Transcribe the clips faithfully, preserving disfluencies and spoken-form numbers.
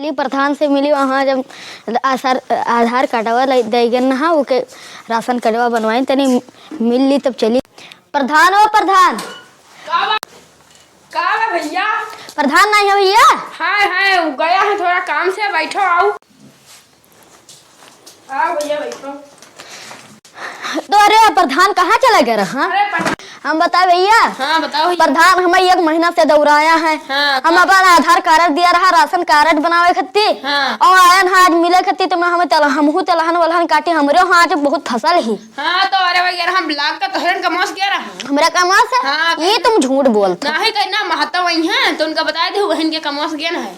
ली प्रधान से मिली, वहाँ जब आसार-, आधार कार्डवा लै-, दै गन नहा, ओके राशन कार्डवा बनवाई, तनी मिल ली तब चली। प्रधान, ओ प्रधान। का बा, का बा भैया? प्रधान नहीं है भैया? हाँ, हाँ, गया है थोड़ा काम से, बैठो, आओ। आओ भैया, बैठो। तो अरे प्रधान कहाँ चला गया रहा? अरे प्रधान। हम बताए भैया। हाँ, बताओ भैया। प्रधान हमें एक महीना से दौड़ाया है। हाँ, हम हाँ। अपन आधार कार्ड दिया रहा, राशन कार्ड बनावे खत्ती। हाँ। और आयन हाँ आज मिले खत्ती तो मैं हमें तेल-, हमहू तेलहन वलहन काटी, हमरे हाँ आज बहुत फसल ही। हाँ, तो अरे भैया हम ब्लॉक का तोहरन का मौस गया रहा। हमरा का मौस? हाँ, ये तुम झूठ बोलते। नहीं कहना महत्ता वही है, तो उनका बताए दे वहन के कमौस गया ना है।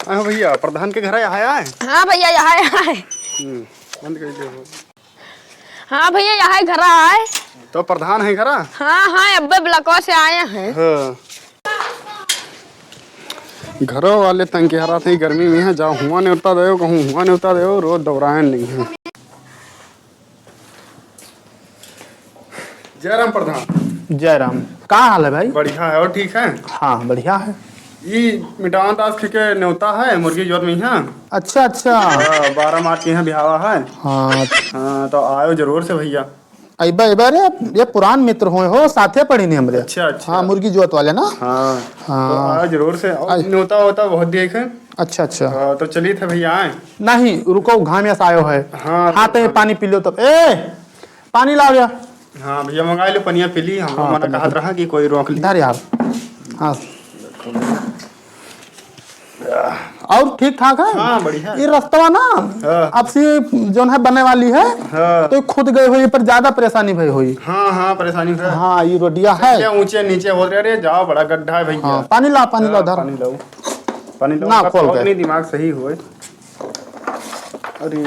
हाँ भैया, प्रधान के घर आया है? हाँ भैया, यहाँ आया है। हम्म, बंद कर दो। हाँ भैया, यहाँ घरा आए। तो प्रधान है घरा? हाँ, हाँ, अब्बे ब्लॉकवा से आए हैं। हाँ। घरो वाले तंग के हरा थे गर्मी में है, जाओ हुआ नेवता देओ, कहूँ हुआ नेवता देओ, रोज दौड़ायन नहीं है। जय राम प्रधान। जय राम। का हाल है भाई? बढ़िया है, और ठीक है? हाँ, बढ़िया है। ई मिटान दास के, के नेवता है, मुर्गी जोत में है। अच्छा, अच्छा। हाँ, बारह मार्च के यहाँ बिहावा है। हाँ। हाँ, तो आयो जरूर से भैया। अइबा, अइबा रे, ये पुरान मित्र होए हो, साथे पढ़ी नहीं हमरे। अच्छा, अच्छा। हाँ, मुर्गी जोत वाले ना। हाँ। हाँ। तो आयो जरूर से। और आई। नेवता होता बहुत देख है। अच्छा, अच्छा। हाँ, तो चलिए थे भैया आए। नहीं, रुको, घाम ऐसा आयो है। हाँ, हाँ, तो तो ये हाँ। पानी पी लो तब। ए, पानी लाओ या। हाँ भैया, मंगा लो पनिया पी ली। हम हाँ, मना पनिया कहत पी ली। रहा कि कोई रोक ली। धर यार। हाँ। और ठीक ठाक है? हाँ, बढ़िया है। ये रस्तवा ना, हाँ। अब से जौन है बने वाली है, हाँ। तो खुद गए हुई पर ज्यादा परेशानी भई हुई। हाँ, हाँ, परेशानी है। हाँ, ये रोडिया है। क्या ऊंचे नीचे हो रहे, अरे जाओ, बड़ा गड्ढा है भैया। हाँ, पानी ला, पानी ला, हाँ, धर। पानी लाओ। पानी लाओ, ना, ना खोल खोल दे। नहीं, दिमाग सही होए। अरे,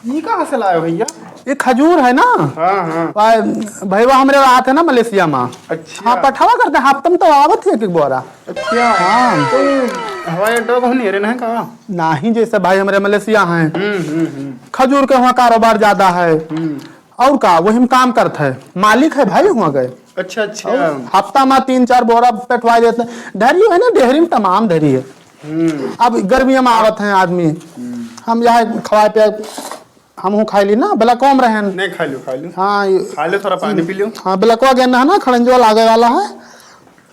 ई कहाँ से लाए भैया? ये खजूर है ना? हाँ, हाँ। आ, भैया हमरे रहा थे ना मलेशिया में। अच्छा। हाँ, पठावा करते, हफ्ता में तो आवत है एक, एक बोरा। अच्छा। हाँ। तो हवाई अड्डा को नहीं रे ना का? नहीं, जैसे भाई हमरे मलेशिया हैं। हम्म, हम्म, हम्म। खजूर के वहाँ कारोबार ज्यादा है। हम्म। और का, वही में काम करत है। मालिक है भाई वहाँ गए। अच्छा, अच्छा। और हफ्ता में तीन चार बोरा पेटवा देते हैं। धरी है ना, डेहरी में तमाम धरी है। हम्म। अब गर्मियों में आवत हैं आदमी, हम्म। हम यहाँ खवाए पे, हम हूँ खाई ली ना, ब्लैकवा में रहन। नहीं, खा लो, खा लो। हाँ, ये खा लो, थोड़ा पानी पी लो। हाँ, ब्लैकवा गए ना, ना, खड़ंजवा लागे वाला है।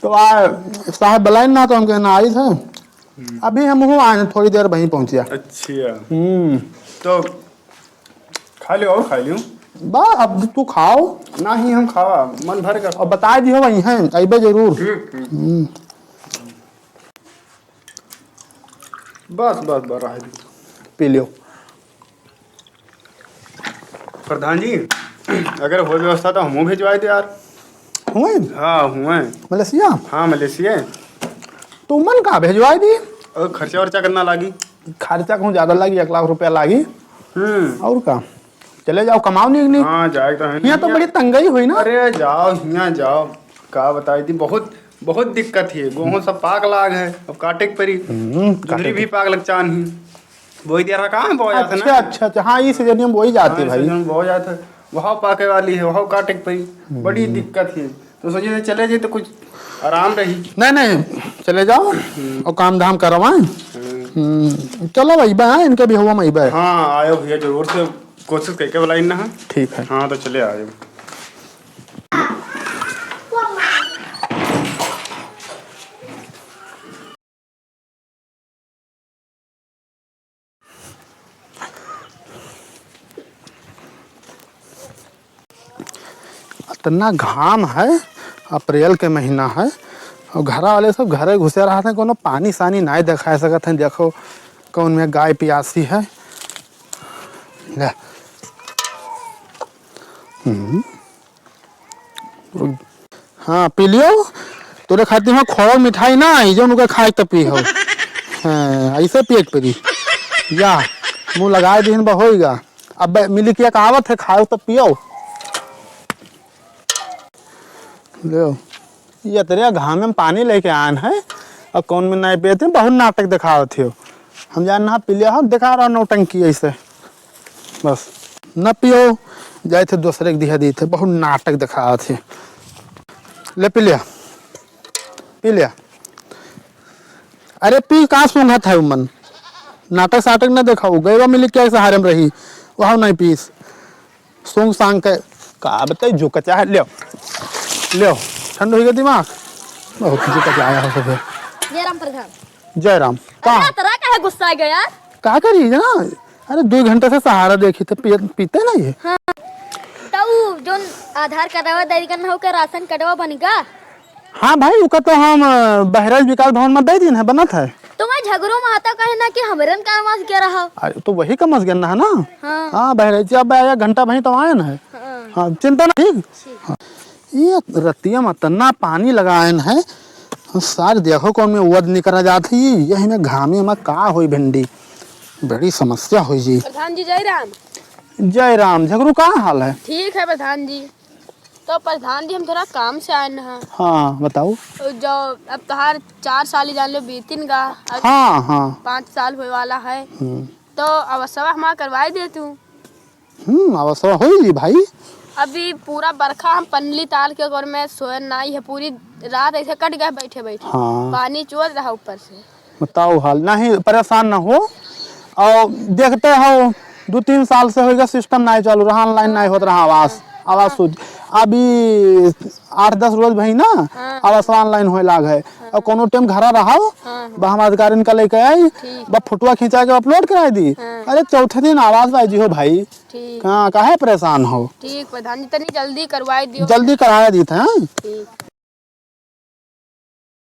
तो आ, साहब बुलाए ना, तो हम कहना आई थे। हम्म। अभी हम हूँ आए, थोड़ी देर वहीं पहुँचिया। अच्छा। हम्म। तो खा लो, और खा लो। बा, अब तू खाओ। नहीं, हम खावा, मन भर के। और बताए दियो वहीं हैं, अइबे जरूर। ठीक, ठीक। हम्म। बस, बस, बस, रहे दे। पी लियो। प्रधान जी, अगर हो व्यवस्था तो हमहू भेजवाए दे यार। हुए? हाँ, हुए। मलेशिया? हाँ, मलेशिया। तो मन का भेजवाए दी? और खर्चा वर्चा कितना लागी? खर्चा कहूँ ज्यादा लागी, एक लाख रुपया लागी। हम्म। और का? चले जाओ, कमाओ नीक नीक। हाँ, जाए तो है। हियाँ तो बड़ी तंगई हुई ना। अरे जाओ, हियाँ जाओ, का बताई दी, बहुत, बहुत दिक्कत है। गोहूँ सब पाक लाग है, अब काटे के परी। हम्म, काटे जुंदरी भी के। पाक लग चान ही। बोई दिया रहा, कहाँ बोया था अच्छा, ना? अच्छा, अच्छा, हाँ, ई सीजन में बोई जाती हाँ, भाई। सीजन में बोई जाता है। वहाँ पाके वाली है, वहाँ काटे के परी। हम्म। बड़ी दिक्कत है। तो सोचे थे चले जाए तो कुछ आराम रही। नहीं, नहीं, चले जाओ हम्म। और काम धाम करवाएं। हम्म। हम्म, चलो भाई, बा, इनके भी हुआ मैं बा। हाँ, आयो भैया, जरूर से कोशिश करके बुलाई ना। ठीक है। हाँ, तो चले आयो। इतना घाम है, अप्रैल के महीना है, और घरा वाले सब घरे घुसे रहत हैं, कोनो पानी सानी नाई देखाए सकत हैं। देखो, कौन में गाय पियासी है। ले। हम्म। हाँ, पी लियो। तोरे खातिर वहाँ खोआ मिठाई ना आई, जौन ओके खाए त पी हो। हाँ, ऐसे पिए के पड़ी। या, मुँह लगाए दिहन बा होइगा। अब मिली किया कहावत है, खाओ त पियो। लो, ये तेरे घामे में पानी लेके आन है और कौन में नहीं पियत है, बहुत नाटक दिखावत हो। हम जान ना पी लिया हो, दिखा रहा नौटंकी ऐसे। बस, न पियो, जाए थे दूसरे के दिहा दी थे, बहुत नाटक दिखावत है। ले पी लिया, पी लिया। अरे पी, का सूंघत है उमन? नाटक साटक न देखाऊ, गैवा मिली क्या सहारे में रही, वहाँ नहीं पीस। सूंघ सांग के का बताई, जो कचा है, ले, ले, ठंड हो गया दिमाग। बहुत जो कचा आया हो सब। जय राम प्रधान। जय राम। का? अरे, इतना काहे गुस्सा आ गया यार? का करी ना? अरे, दो घंटे से सहारा देखी थे, पिए-, पीते नहीं है। हाँ। तो उ जोन आधार कार्डवा दे दिहन हो के राशन कार्डवा बन गा? हाँ भाई, उका तो हम, अ, बहराइच विकास भवन में दे दीन है, बनत है। तो मैं झगड़ू महतो कहे ना कि हमरन का मस गया रहा। अरे, तो वही का मस गया ना है ना? हाँ। हाँ, बहराइच अब एक घंटा वहीं तो आए ना है। हाँ। हाँ, चिंता ना, ठीक? ठीक। हाँ। ये रतिया में तना पानी लगाएन है, सार देखो कौन में वध निकरा जात ही, यही में घामे में का होई भिंडी, बड़ी समस्या होई जी। प्रधान जी, जय राम। जय राम। झगड़ू, का हाल है? ठीक है प्रधान जी। तो प्रधान जी, हम थोड़ा काम से आए हैं। हाँ, बताओ। तो जो अब तोहार चार साल ही जान लो बीतिन गा, अब हाँ, हाँ। पाँच साल होए वाला है। हम्म। तो अब सवा हमारा करवाई दे तू। हम्म, अब सवा होई जी भाई। अभी पूरा बरखा हम पनली तार के ओकर में सोए नाई है, पूरी रात ऐसे कट गए बैठे बैठे। हाँ। पानी चुअत रहा ऊपर से। बताओ हाल, नहीं परेशान ना हो। और देखते हो, दो तीन साल से होइगा सिस्टम नहीं चालू रहा, ऑनलाइन नहीं होत रहा आवास, आवास सूच। अभी आठ दस रोज भई ना, हाँ। आवास ऑनलाइन होए लाग है। और कोनो टाइम घरा रहो, हाँ, हाँ। बा हम अधिकारिन का लेके आई, ठीक। बा फोटोआ खिंचा के अपलोड कराई दी। हाँ। अरे चौथे दिन आवास बाजी हो भाई। ठीक। हाँ, काहे परेशान हो? ठीक प्रधान जी, तनी जल्दी करवाई दियो। जल्दी कराए दी थे, हाँ? ठीक।